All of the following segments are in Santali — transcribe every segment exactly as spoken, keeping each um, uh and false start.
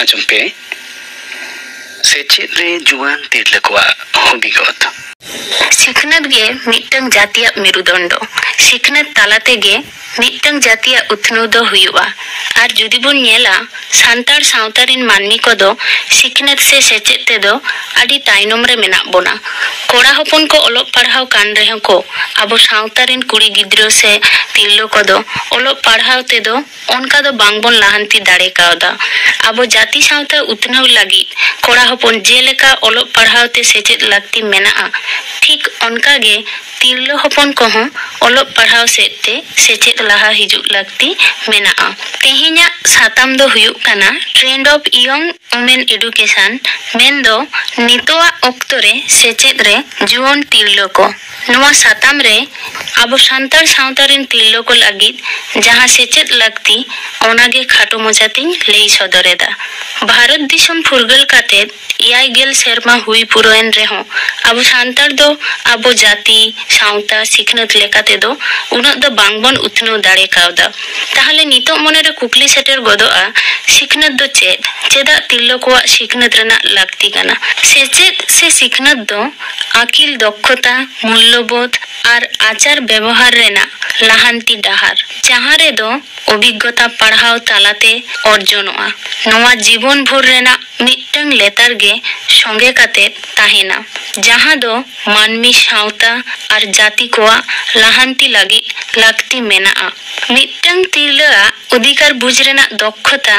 ᱟᱸᱡᱚᱢ ᱯᱮ, ᱥᱮᱪᱮᱫ ᱨᱮ ᱡᱩᱣᱟᱹᱱ ᱛᱤᱨᱞᱟᱹ ᱠᱚᱣᱟᱜ ᱦᱚᱵᱤᱜᱚᱛ᱾ ᱥᱤᱠᱷᱱᱟᱹᱛ ᱜᱮ ᱢᱤᱫᱴᱟᱝ ᱡᱟᱹᱛᱤᱭᱟᱜ ᱢᱮᱨᱩᱫᱚᱱᱰᱚ᱾ ᱥᱤᱠᱷᱱᱟᱹᱛ ᱛᱟᱞᱟ ᱛᱮᱜᱮ ᱢᱤᱫᱴᱟᱝ ᱡᱟᱹᱛᱤᱭᱟᱜ ᱩᱛᱱᱟᱹᱣ ᱫᱚ ᱦᱩᱭᱩᱜᱼᱟ᱾ ᱟᱨ ᱡᱩᱫᱤ ᱵᱚᱱ ᱧᱮᱞᱟ, ᱥᱟᱱᱛᱟᱲ ᱥᱟᱶᱛᱟ ᱨᱮᱱ ᱢᱟᱹᱱᱢᱤ ᱠᱚᱫᱚ ᱥᱤᱠᱷᱱᱟᱹᱛ ᱥᱮ ᱥᱮᱪᱮᱫ ᱛᱮᱫᱚ ᱟᱹᱰᱤ ᱛᱟᱭᱱᱚᱢ ᱨᱮ ᱢᱮᱱᱟᱜ ᱵᱚᱱᱟ᱾ ᱠᱚᱲᱟ ᱦᱚᱯᱚᱱ ᱠᱚ ᱚᱞᱚᱜ ᱯᱟᱲᱦᱟᱣ ᱠᱟᱱ ᱨᱮᱦᱚᱸ ᱠᱚ, ᱟᱵᱚ ᱥᱟᱶᱛᱟ ᱨᱮᱱ ᱠᱩᱲᱤ ᱜᱤᱫᱽᱨᱟᱹ ᱥᱮ ᱛᱤᱨᱞᱟᱹ ᱠᱚᱫᱚ ᱚᱞᱚᱜ ᱯᱟᱲᱦᱟᱣ ᱛᱮᱫᱚ ᱚᱱᱠᱟ ᱫᱚ ᱵᱟᱝᱵᱚᱱ ᱞᱟᱦᱟᱱᱛᱤ ᱫᱟᱲᱮ ᱠᱟᱣᱫᱟ᱾ ᱟᱵᱚ ᱡᱟᱹᱛᱤ ᱥᱟᱶᱛᱟ ᱩᱛᱱᱟᱹᱣ ᱞᱟᱹᱜᱤᱫ ᱠᱚᱲᱟ ᱦᱚᱯᱚᱱ ᱡᱮᱞᱮᱠᱟ ᱚᱞᱚᱜ ᱯᱟᱲᱦᱟᱣ ᱛᱮ ᱥᱮᱪᱮᱫ ᱞᱟᱹᱠᱛᱤ ᱢᱮᱱᱟᱜᱼᱟ, ᱴᱷᱤᱠ ᱚᱱᱠᱟ ᱜᱮ ᱛᱤᱨᱞᱟᱹ ᱦᱚᱯᱚᱱ ᱠᱚᱦᱚᱸ ᱚᱞᱚᱜ ᱯᱟᱲᱦᱟᱣ ᱥᱮᱫ ᱛᱮ ᱥᱮᱪᱮᱫ ᱞᱟᱦᱟ ᱦᱤᱡᱩᱜ ᱞᱟᱹᱠᱛᱤ ᱢᱮᱱᱟᱜᱼᱟ᱾ ᱛᱮᱦᱮᱧᱟᱜ ᱥᱟᱛᱟᱢ ᱫᱚ ᱦᱩᱭᱩᱜ ᱠᱟᱱᱟ Trend of Young Women Education, ᱢᱮᱱᱫᱚ ᱱᱤᱛᱚᱜᱟᱜ ᱚᱠᱛᱚ ᱨᱮ ᱥᱮᱪᱮᱫ ᱨᱮ ᱡᱩᱣᱟᱹᱱ ᱛᱤᱨᱞᱟᱹ ᱠᱚ᱾ ᱱᱚᱣᱟ ᱥᱟᱛᱟᱢ ᱨᱮ ᱟᱵᱚ ᱥᱟᱱᱛᱟᱲ ᱥᱟᱶᱛᱟ ᱨᱮᱱ ᱛᱤᱨᱞᱟᱹ ᱠᱚ ᱞᱟᱹᱜᱤᱫ ᱡᱟᱦᱟᱸ ᱥᱮᱪᱮᱫ ᱞᱟᱹᱠᱛᱤ, ᱚᱱᱟᱜᱮ ᱠᱷᱟᱴᱚ ᱢᱚᱪᱟᱛᱤᱧ ᱞᱟᱹᱭ ᱥᱚᱫᱚᱨ ᱮᱫᱟ᱾ ᱵᱷᱟᱨᱚᱛ ᱫᱤᱥᱚᱢ ᱯᱷᱩᱨᱜᱟᱹᱞ ᱠᱟᱛᱮ ᱮᱭᱟᱭ ᱜᱮᱞ ᱥᱮᱨᱢᱟ ᱦᱩᱭ ᱯᱩᱨᱟᱹᱣᱮᱱ ᱨᱮᱦᱚᱸ, ᱟᱵᱚ ᱥᱟᱱᱛᱟᱲ ᱫᱚ ᱟᱵᱚ ᱡᱟᱹᱛᱤ, ᱥᱟᱶᱛᱟ, ᱥᱤᱠᱷᱱᱟᱹᱛ ᱞᱮᱠᱟ ᱛᱮᱫᱚ ᱩᱱᱟᱹᱜ ᱫᱚ ᱵᱟᱝᱵᱚᱱ ᱩᱛᱱᱟᱹᱣ ᱫᱟᱲᱮ ᱠᱟᱣᱫᱟ᱾ ᱛᱟᱦᱞᱮ ᱱᱤᱛᱚᱜ ᱢᱚᱱᱮᱨᱮ ᱠᱩᱠᱞᱤ ᱥᱮᱴᱮᱨ ᱜᱚᱫᱚᱜᱼᱟ, ᱥᱤᱠᱷᱱᱟᱹᱛ ᱫᱚ ᱪᱮᱫ? ᱪᱮᱫᱟᱜ ᱛᱤᱨᱞᱟᱹ ᱠᱚᱣᱟᱜ ᱥᱤᱠᱷᱱᱟᱹᱛ ᱨᱮᱱᱟᱜ ᱞᱟᱹᱠᱛᱤ ᱠᱟᱱᱟ? ᱥᱮᱪᱮᱫ ᱥᱮ ᱥᱤᱠᱷᱱᱟᱹᱛ ᱫᱚ ᱟᱹᱠᱤᱞ, ᱫᱚᱠᱷᱚᱛᱟ, ᱢᱩᱞᱞᱚᱵᱳᱫᱷ ᱟᱨ ᱟᱪᱟᱨ ᱵᱮᱵᱚᱦᱟᱨ ᱨᱮᱱᱟᱜ ᱞᱟᱦᱟᱱᱛᱤ ᱰᱟᱦᱟᱨ, ᱡᱟᱦᱟᱸ ᱨᱮᱫᱚ ᱚᱵᱷᱤᱜᱽᱜᱚᱛᱟ ᱯᱟᱲᱦᱟᱣ ᱛᱟᱞᱟᱛᱮ ᱚᱨᱡᱚᱱᱚᱜᱼᱟ᱾ ᱱᱚᱣᱟ ᱡᱤᱵᱚᱱ ᱵᱷᱳᱨ ᱨᱮᱱᱟᱜ ᱢᱤᱫᱴᱟᱝ ᱞᱮᱛᱟᱲ ᱜᱮ ᱥᱚᱸᱜᱮ ᱠᱟᱛᱮ ᱛᱟᱦᱮᱱᱟ, ᱡᱟᱦᱟᱸ ᱫᱚ ᱢᱟᱹᱱᱢᱤ ᱥᱟᱶᱛᱟ ᱟᱨ ᱡᱟᱹᱛᱤ ᱠᱚᱣᱟᱜ ᱞᱟᱦᱟᱱᱛᱤ ᱞᱟᱹᱜᱤᱫ ᱞᱟᱹᱠᱛᱤ ᱢᱮᱱᱟᱜᱼᱟ᱾ ᱢᱤᱫᱴᱟᱝ ᱛᱤᱨᱞᱟᱹᱣᱟᱜ ᱚᱫᱷᱤᱠᱟᱨ ᱵᱩᱡᱽ ᱨᱮᱱᱟᱜ ᱫᱚᱠᱷᱚᱛᱟ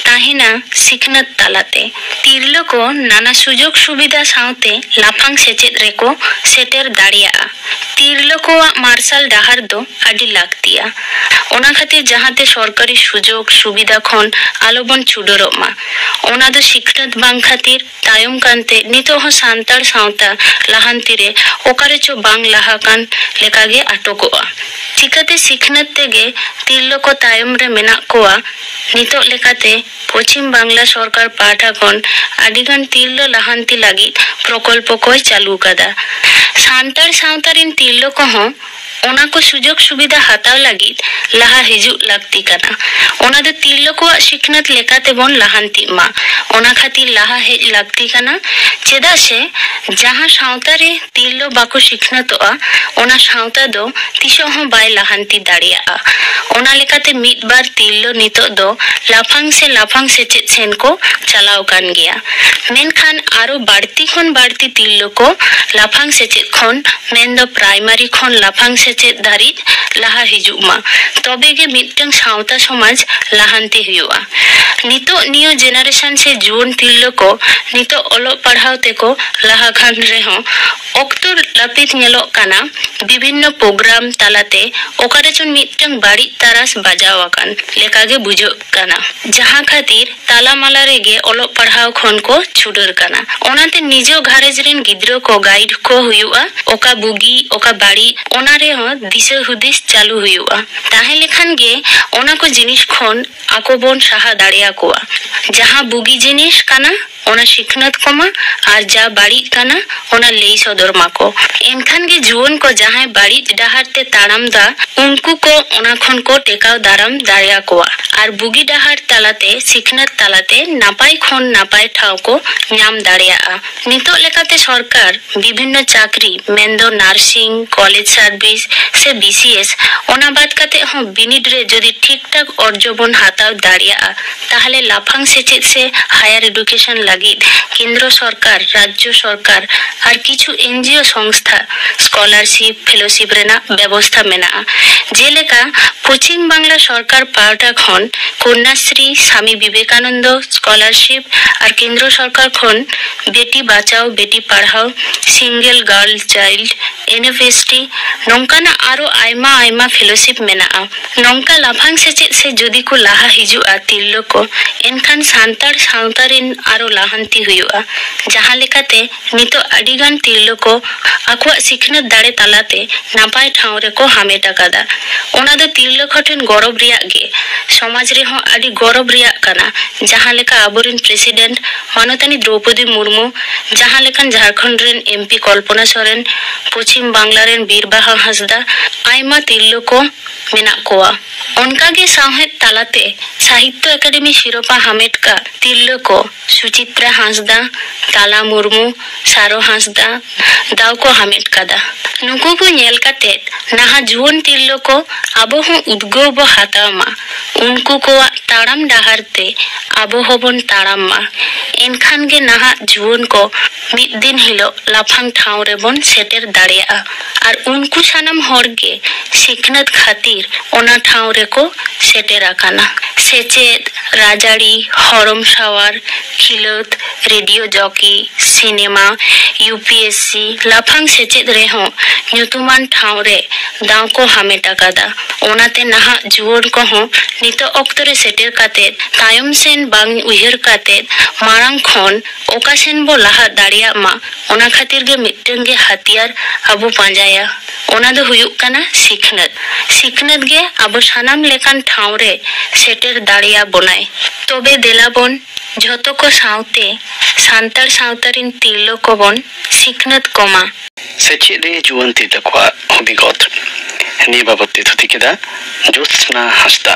ᱛᱟᱦᱮᱱᱟ ᱥᱤᱠᱷᱱᱟᱹᱛ ᱛᱟᱞᱟᱛᱮ᱾ ᱛᱤᱨᱞᱟᱹ ᱠᱚ ᱱᱟᱱᱟ ᱥᱩᱡᱳᱜᱽ ᱥᱩᱵᱤᱫᱷᱟ ᱥᱟᱶᱛᱮ ᱞᱟᱯᱷᱟᱝ ᱥᱮᱪᱮᱫ ᱨᱮᱠᱚ ᱥᱮᱴᱮᱨ ᱫᱟᱲᱮᱭᱟᱜᱼᱟ᱾ ᱛᱤᱨᱞᱟᱹ ᱠᱚᱣᱟᱜ ᱢᱟᱨᱥᱟᱞ ᱰᱟᱦᱟᱨ ᱫᱚ ᱟᱹᱰᱤ ᱞᱟᱹᱠᱛᱤᱭᱟ᱾ ᱚᱱᱟ ᱠᱷᱟᱹᱛᱤᱨ ᱡᱟᱦᱟᱸᱛᱮ ᱥᱚᱨᱠᱟᱨᱤ ᱥᱩᱡᱳᱜᱽ ᱥᱩᱵᱤᱫᱷᱟ ᱠᱷᱚᱱ ᱟᱞᱚᱵᱚᱱ ᱪᱷᱩᱰᱟᱹᱨᱚᱜ ᱢᱟ, ᱚᱱᱟ ᱫᱚ ᱥᱤᱠᱷᱱᱟᱹᱛ ᱵᱟᱝ ᱠᱷᱟᱹᱛᱤᱨ ᱛᱟᱭᱚᱢ ᱠᱟᱱᱛᱮ ᱱᱤᱛᱚᱜ ᱦᱚᱸ ᱥᱟᱱᱛᱟᱲ ᱥᱟᱶᱛᱟ ᱞᱟᱦᱟᱱᱛᱤ ᱨᱮ ᱚᱠᱟᱨᱮ ᱪᱚ ᱵᱟᱝ ᱞᱟᱦᱟ ᱠᱟᱱ ᱞᱮᱠᱟᱜᱮ ᱟᱴᱚᱠᱚᱜᱼᱟ᱾ ᱪᱤᱠᱟᱹᱛᱮ ᱥᱤᱠᱷᱱᱟᱹᱛ ᱛᱮᱜᱮ ᱛᱤᱨᱞᱟᱹ ᱠᱚ ᱛᱟᱭᱚᱢ ᱨᱮ ᱢᱮᱱᱟᱜ ᱠᱚᱣᱟ? ᱱᱤᱛᱚᱜ ᱞᱮᱠᱟᱛᱮ ᱯᱚᱪᱷᱤᱢ ᱵᱟᱝᱞᱟ ᱥᱚᱨᱠᱟᱨ ᱯᱟᱦᱴᱟ ᱠᱷᱚᱱ ᱟᱹᱰᱤᱜᱟᱱ ᱛᱤᱨᱞᱟᱹ ᱞᱟᱦᱟᱱᱛᱤ ᱞᱟᱹᱜᱤᱫ ᱯᱨᱚᱠᱚᱞᱯᱚ ᱠᱚᱭ ᱪᱟᱹᱞᱩ ᱠᱟᱫᱟ᱾ ᱥᱟᱱᱛᱟᱲ ᱥᱟᱶᱛᱟ ᱨᱤᱱ ᱛᱤᱨᱞᱟᱹ ᱠᱚᱦᱚᱸ ᱚᱱᱟ ᱠᱚ ᱥᱩᱡᱳᱜᱽ ᱥᱩᱵᱤᱫᱷᱟ ᱦᱟᱛᱟᱣ ᱞᱟᱹᱜᱤᱫ ᱞᱟᱦᱟ ᱦᱤᱡᱩᱜ ᱞᱟᱹᱠᱛᱤ ᱠᱟᱱᱟ᱾ ᱚᱱᱟ ᱫᱚ ᱛᱤᱨᱞᱟᱹ ᱠᱚᱣᱟᱜ ᱥᱤᱠᱷᱱᱟᱹᱛ ᱞᱮᱠᱟ ᱛᱮᱵᱚᱱ ᱞᱟᱦᱟᱱᱛᱤᱜ ᱢᱟ, ᱚᱱᱟ ᱠᱷᱟᱹᱛᱤᱨ ᱞᱟᱦᱟ ᱦᱮᱡ ᱞᱟᱹᱠᱛᱤ ᱠᱟᱱᱟ᱾ ᱪᱮᱫᱟᱜ ᱥᱮ ᱡᱟᱦᱟᱸ ᱥᱟᱶᱛᱟ ᱨᱮ ᱛᱤᱨᱞᱟᱹ ᱵᱟᱠᱚ ᱥᱤᱠᱷᱱᱟᱹᱛᱚᱜᱼᱟ, ᱚᱱᱟ ᱥᱟᱶᱛᱟ ᱫᱚ ᱛᱤᱥᱚᱜ ᱦᱚᱸ ᱵᱟᱭ ᱞᱟᱦᱟᱱᱛᱤ ᱫᱟᱲᱮᱭᱟᱜᱼᱟ᱾ ᱚᱱᱟ ᱞᱮᱠᱟᱛᱮ ᱢᱤᱫ ᱵᱟᱨ ᱛᱤᱨᱞᱟᱹ ᱱᱤᱛᱚᱜ ᱫᱚ ᱞᱟᱯᱷᱟᱝ ᱥᱮ ᱞᱟᱯᱷᱟᱝ ᱥᱮᱪᱮᱫ ᱥᱮᱱ ᱠᱚ ᱪᱟᱞᱟᱣ ᱠᱟᱱ ᱜᱮᱭᱟ᱾ ᱢᱮᱱᱠᱷᱟᱱ ᱟᱨᱚ ᱵᱟᱹᱲᱛᱤ ᱠᱷᱚᱱ ᱵᱟᱹᱲᱛᱤ ᱛᱤᱨᱞᱟᱹ ᱠᱚ ᱞᱟᱯᱷᱟᱝ ᱥᱮᱪᱮᱫ ᱠᱷᱚᱱ, ᱢᱮᱱᱫᱚ ᱯᱨᱟᱭᱢᱟᱨᱤ ᱠᱷᱚᱱ ᱞᱟᱯᱷᱟᱝ ᱥᱮᱪᱮᱫ ᱫᱷᱟᱹᱨᱤᱡ ᱞᱟᱦᱟ ᱦᱤᱡᱩᱜ ᱢᱟ, ᱛᱚᱵᱮ ᱜᱮ ᱢᱤᱫᱴᱟᱝ ᱥᱟᱶᱛᱟ ᱥᱚᱢᱟᱡᱽ ᱞᱟᱦᱟᱱᱛᱤ ᱦᱩᱭᱩᱜᱼᱟ᱾ ᱱᱤᱛᱚᱜ new generation ᱥᱮ ᱡᱩᱣᱟᱹᱱ ᱛᱤᱨᱞᱟᱹ ᱠᱚ ᱱᱤᱛᱚᱜ ᱚᱞᱚᱜ ᱯᱟᱲᱦᱟᱣ ᱛᱮᱠᱚ ᱞᱟᱦᱟ ᱠᱟᱱ ᱨᱮᱦᱚᱸ, ᱚᱠᱛᱚ ᱱᱟᱹᱯᱤᱛ ᱧᱮᱞᱚᱜ ᱠᱟᱱᱟ, ᱵᱤᱵᱷᱤᱱᱱᱚ program ᱛᱟᱞᱟᱛᱮ ᱚᱠᱟᱨᱮ ᱪᱚᱝ ᱢᱤᱫᱴᱟᱝ ᱵᱟᱹᱲᱤᱡ ᱛᱟᱨᱟᱥ ᱵᱟᱡᱟᱣ ᱟᱠᱟᱱ ᱞᱮᱠᱟᱜᱮ ᱵᱩᱡᱷᱟᱹᱜ ᱠᱟᱱᱟ, ᱡᱟᱦᱟᱸ ᱠᱷᱟᱹᱛᱤᱨ ᱛᱟᱞᱟᱢᱟᱞᱟ ᱨᱮᱜᱮ ᱚᱞᱚᱜ ᱯᱟᱲᱦᱟᱣ ᱠᱷᱚᱱ ᱠᱚ ᱪᱷᱩᱰᱟᱹᱨ ᱠᱟᱱᱟ᱾ ᱚᱱᱟᱛᱮ ᱱᱤᱡᱚ ᱜᱷᱟᱨᱚᱸᱡᱽ ᱨᱮᱱ ᱜᱤᱫᱽᱨᱟᱹ ᱠᱚ guide ᱠᱚ ᱦᱩᱭᱩᱜᱼᱟ, ᱚᱠᱟ ᱵᱩᱜᱤ, ᱚᱠᱟ ᱵᱟᱹᱲᱤᱡ, ᱚᱱᱟ ᱨᱮᱦᱚᱸ ᱫᱤᱥᱟᱹ ᱦᱩᱫᱤᱥ ᱪᱟᱹᱞᱩ ᱦᱩᱭᱩᱜᱼᱟ᱾ ᱛᱟᱦᱮᱸ ᱞᱮᱠᱷᱟᱱ ᱜᱮ ᱚᱱᱟ ᱠᱚ ᱡᱤᱱᱤᱥ ᱠᱷᱚᱱ ᱟᱠᱚ ᱵᱚᱱ ᱥᱟᱦᱟ ᱫᱟᱲᱮᱭᱟᱠᱚᱣᱟ᱾ ᱡᱟᱦᱟᱸ ᱵᱩᱜᱤ ᱡᱤᱱᱤᱥ ᱠᱟᱱᱟ, ᱚᱱᱟ ᱥᱤᱠᱷᱱᱟᱹᱛ ᱠᱚᱢᱟ, ᱟᱨ ᱡᱟ ᱵᱟᱹᱲᱤᱡ ᱠᱟᱱᱟ, ᱚᱱᱟ ᱞᱟᱹᱭ ᱥᱚᱫᱚᱨ ᱢᱟᱠᱚ᱾ ᱮᱱᱠᱷᱟᱱ ᱜᱮ ᱡᱩᱣᱟᱹᱱ ᱠᱚ ᱡᱟᱦᱟᱸᱭ ᱵᱟᱹᱲᱤᱡ ᱰᱟᱦᱟᱨ ᱛᱮ ᱛᱟᱲᱟᱢ ᱫᱟ, ᱩᱱᱠᱩ ᱠᱚ ᱚᱱᱟ ᱠᱷᱚᱱ ᱠᱚ ᱴᱮᱠᱟᱣ ᱫᱟᱨᱟᱢ ᱫᱟᱲᱮᱭᱟᱠᱚᱣᱟ᱾ ᱟᱨ ᱵᱩᱜᱤ ᱰᱟᱦᱟᱨ ᱛᱟᱞᱟᱛᱮ, ᱥᱤᱠᱷᱱᱟᱹᱛ ᱛᱟᱞᱟᱛᱮ ᱱᱟᱯᱟᱭ ᱠᱷᱚᱱ ᱱᱟᱯᱟᱭ ᱴᱷᱟᱶ ᱠᱚ ᱧᱟᱢ ᱫᱟᱲᱮᱭᱟᱜᱼᱟ᱾ ᱱᱤᱛᱚᱜ ᱞᱮᱠᱟᱛᱮ ᱥᱚᱨᱠᱟᱨ ᱵᱤᱵᱷᱤᱱᱱᱚ ᱪᱟᱹᱠᱨᱤ, ᱢᱮᱱᱫᱚ nursing, college service ᱥᱮ B C S, ᱚᱱᱟ ᱵᱟᱫ ᱠᱟᱛᱮ ᱦᱚᱸ ᱵᱤᱱᱤᱰ ᱨᱮ ᱡᱩᱫᱤ ᱴᱷᱤᱠ ᱴᱷᱟᱠ ᱚᱨᱡᱚ ᱵᱚᱱ ᱦᱟᱛᱟᱣ ᱫᱟᱲᱮᱭᱟᱜᱼᱟ, ᱛᱟᱦᱞᱮ ᱞᱟᱯᱷᱟᱝ ᱥᱮᱪᱮᱫ ᱥᱮ higher education ᱞᱟᱹᱜᱤᱫ ᱠᱮᱱᱫᱨᱚ ᱥᱚᱨᱠᱟᱨ, ᱨᱟᱡᱽᱡᱚ ᱥᱚᱨᱠᱟᱨ ᱟᱨ ᱠᱤᱪᱷᱩ N G O ᱥᱚᱝᱥᱛᱷᱟ scholarship, fellowship ᱨᱮᱱᱟᱜ ᱵᱮᱵᱚᱥᱛᱷᱟ ᱢᱮᱱᱟᱜᱼᱟ᱾ ᱡᱮᱞᱮᱠᱟ ᱯᱚᱪᱷᱤᱢ ᱵᱟᱝᱞᱟ ᱥᱚᱨᱠᱟᱨ ᱯᱟᱦᱴᱟ ᱠᱷᱚᱱ ᱠᱚᱱᱭᱟᱥᱨᱤ, ᱥᱟᱢᱤ ᱵᱤᱵᱮᱠᱟᱱᱚᱱᱫᱚ scholarship ᱟᱨ ᱠᱮᱱᱫᱨᱚ ᱥᱚᱨᱠᱟᱨ ᱠᱷᱚᱱ ᱵᱮᱴᱤ ᱵᱟᱪᱟᱣ ᱵᱮᱴᱤ ᱯᱟᱲᱦᱟᱣ, single girl child, N F S T, ᱱᱚᱝᱠᱟᱱᱟᱜ ᱟᱨᱚ ᱟᱭᱢᱟ ᱟᱭᱢᱟ fellowship ᱢᱮᱱᱟᱜᱼᱟ᱾ ᱱᱚᱝᱠᱟ ᱞᱟᱯᱷᱟᱝ ᱥᱮᱪᱮᱫ ᱥᱮ ᱡᱩᱫᱤ ᱠᱚ ᱞᱟᱦᱟ ᱦᱤᱡᱩᱜᱼᱟ ᱛᱤᱨᱞᱟᱹ ᱠᱚ, ᱮᱱᱠᱷᱟᱱ ᱥᱟᱱᱛᱟᱲ ᱥᱟᱶᱛᱟ ᱨᱮᱱ ᱟᱨᱚ ᱞᱟᱦᱟᱱᱛᱤ ᱦᱩᱭᱩᱜᱼᱟ᱾ ᱡᱟᱦᱟᱸ ᱞᱮᱠᱟᱛᱮ ᱱᱤᱛᱚᱜ ᱟᱹᱰᱤᱜᱟᱱ ᱛᱤᱨᱞᱟᱹ ᱠᱚ ᱟᱠᱚᱣᱟᱜ ᱥᱤᱠᱷᱱᱟᱹᱛ ᱫᱟᱲᱮ ᱛᱟᱞᱟᱛᱮ ᱱᱟᱯᱟᱭ ᱴᱷᱟᱶ ᱨᱮᱠᱚ ᱦᱟᱢᱮᱴ ᱟᱠᱟᱫᱟ᱾ ᱚᱱᱟ ᱫᱚ ᱛᱤᱨᱞᱟᱹ ᱠᱚ ᱴᱷᱮᱱ ᱜᱚᱨᱚᱵᱽ ᱨᱮᱭᱟᱜ ᱜᱮ, ᱥᱚᱢᱟᱡᱽ ᱨᱮᱦᱚᱸ ᱟᱹᱰᱤ ᱜᱚᱨᱚᱵᱽ ᱨᱮᱭᱟᱜ ᱠᱟᱱᱟ᱾ ᱡᱟᱦᱟᱸ ᱞᱮᱠᱟ ᱟᱵᱚᱨᱮᱱ ᱯᱨᱮᱥᱤᱰᱮᱱᱴ ᱢᱟᱱᱚᱛᱟᱱᱤ ᱫᱨᱚᱣᱯᱚᱫᱤ ᱢᱩᱨᱢᱩ, ᱡᱟᱦᱟᱸ ᱞᱮᱠᱟᱱ ᱡᱷᱟᱲᱠᱷᱚᱸᱰ ᱨᱮᱱ ᱮᱢᱯᱤ ᱠᱚᱞᱯᱚᱱᱟ ᱥᱚᱨᱮᱱ, ᱯᱚᱪᱷᱤᱢ ᱵᱟᱝᱞᱟ ᱨᱮᱱ ᱵᱤᱨᱵᱟᱦᱟ ᱦᱟᱸᱥᱫᱟ, ᱟᱭᱢᱟ ᱛᱤᱨᱞᱟᱹ ᱠᱚ ᱢᱮᱱᱟᱜ ᱠᱚᱣᱟ᱾ ᱚᱱᱠᱟᱜᱮ ᱥᱟᱶᱦᱮᱫ ᱛᱟᱞᱟᱛᱮ ᱥᱟᱦᱤᱛᱛᱚ ᱮᱠᱟᱰᱮᱢᱤ ᱥᱤᱨᱳᱯᱟ ᱦᱟᱢᱮᱴ ᱠᱟᱜ ᱛᱤᱨᱞᱟᱹ ᱠᱚ ᱥᱩᱪᱤᱛᱨᱟ ᱦᱟᱸᱥᱫᱟ, ᱛᱟᱞᱟ ᱢᱩᱨᱢᱩ, ᱥᱟᱨᱚ ᱦᱟᱸᱥᱫᱟ ᱫᱟᱣ ᱠᱚ ᱦᱟᱢᱮᱴ ᱠᱟᱫᱟ᱾ ᱱᱩᱠᱩ ᱠᱚ ᱧᱮᱞ ᱠᱟᱛᱮ ᱱᱟᱦᱟᱜ ᱡᱩᱣᱟᱹᱱ ᱛᱤᱨᱞᱟᱹ ᱠᱚ ᱟᱵᱚ ᱦᱚᱸ ᱩᱫᱽᱜᱟᱹᱣ ᱵᱚ ᱦᱟᱛᱟᱣ ᱢᱟ᱾ ᱩᱱᱠᱩ ᱠᱚᱣᱟᱜ ᱛᱟᱲᱟᱢ ᱰᱟᱦᱟᱨ ᱛᱮ ᱟᱵᱚ ᱦᱚᱸᱵᱚᱱ ᱛᱟᱲᱟᱢ ᱢᱟ᱾ ᱮᱱᱠᱷᱟᱱ ᱜᱮ ᱱᱟᱦᱟᱜ ᱡᱩᱣᱟᱹᱱ ᱠᱚ ᱢᱤᱫ ᱫᱤᱱ ᱦᱤᱞᱳᱜ ᱞᱟᱯᱷᱟᱝ ᱴᱷᱟᱶ ᱨᱮᱵᱚᱱ ᱥᱮᱴᱮᱨ ᱫᱟᱲᱮᱭᱟᱜᱼᱟ᱾ ᱟᱨ ᱩᱱᱠᱩ ᱥᱟᱱᱟᱢ ᱦᱚᱲ ᱜᱮ ᱥᱤᱠᱷᱱᱟᱹᱛ ᱠᱷᱟᱹᱛᱤᱨ ᱚᱱᱟ ᱴᱷᱟᱶ ᱨᱮᱠᱚ ᱥᱮᱴᱮᱨ ᱟᱠᱟᱱᱟ᱾ ᱥᱮᱪᱮᱫ, ᱨᱟᱡᱽᱟᱹᱨᱤ, ᱦᱚᱨᱚᱢ ᱥᱟᱶᱟᱨ, ᱠᱷᱤᱞᱟᱹᱛ, radio jockey, cinema, U P S C, ᱞᱟᱯᱷᱟᱝ ᱥᱮᱪᱮᱫ ᱨᱮᱦᱚᱸ ᱧᱩᱛᱩᱢᱟᱱ ᱴᱷᱟᱶ ᱨᱮ ᱫᱟᱣ ᱠᱚ ᱦᱟᱢᱮᱴ ᱟᱠᱟᱫᱟ᱾ ᱚᱱᱟᱛᱮ ᱱᱟᱦᱟᱜ ᱡᱩᱣᱟᱹᱱ ᱠᱚᱦᱚᱸ ᱱᱤᱛᱚᱜ ᱚᱠᱛᱚ ᱨᱮ ᱥᱮᱴᱮᱨ ᱠᱟᱛᱮ ᱛᱟᱭᱚᱢ ᱥᱮᱱ ᱵᱟᱝ ᱩᱭᱦᱟᱹᱨ ᱠᱟᱛᱮ ᱢᱟᱲᱟᱝ ᱠᱷᱚᱱ ᱚᱠᱟ ᱥᱮᱱ ᱵᱚ ᱞᱟᱦᱟ ᱫᱟᱲᱮᱭᱟᱜ ᱢᱟ, ᱚᱱᱟ ᱠᱷᱟᱹᱛᱤᱨ ᱜᱮ ᱢᱤᱫᱴᱟᱝ ᱜᱮ ᱦᱟᱛᱤᱭᱟᱨ ᱟᱵᱚ ᱯᱟᱸᱡᱟᱭᱟ᱾ ᱚᱱᱟ ᱫᱚ ᱦᱩᱭᱩᱜ ᱠᱟᱱᱟ ᱥᱤᱠᱷᱱᱟᱹᱛ᱾ ᱥᱤᱠᱷᱱᱟᱹᱛ ᱜᱮ ᱟᱵᱚ ᱥᱟᱱᱟᱢ ᱞᱮᱠᱟᱱ ᱴᱷᱟᱶ ᱨᱮ ᱥᱮᱴᱮᱨ ᱫᱟᱲᱮᱭᱟᱵᱚᱱᱟᱭ᱾ ᱛᱚᱵᱮ ᱫᱮᱞᱟ ᱵᱚᱱ ᱡᱷᱚᱛᱚ ᱠᱚ ᱥᱟᱶᱛᱮ ᱥᱟᱱᱛᱟᱲ ᱥᱟᱶᱛᱟ ᱨᱤᱱ ᱛᱤᱨᱞᱟᱹ ᱠᱚᱵᱚᱱ ᱥᱤᱠᱷᱱᱟᱹᱛ ᱠᱚᱢᱟ᱾ ᱥᱮᱪᱮᱫ ᱨᱮ ᱡᱩᱣᱟᱹᱱ ᱛᱤᱨᱞᱟᱹ ᱠᱚᱣᱟᱜ ᱦᱚᱵᱤᱜᱚᱛ, ᱱᱤᱭᱟᱹ ᱵᱟᱵᱚᱫ ᱛᱮ ᱛᱷᱩᱛᱤ ᱠᱮᱫᱟ ᱡᱳᱛᱥᱱᱟ ᱦᱟᱸᱥᱫᱟ᱾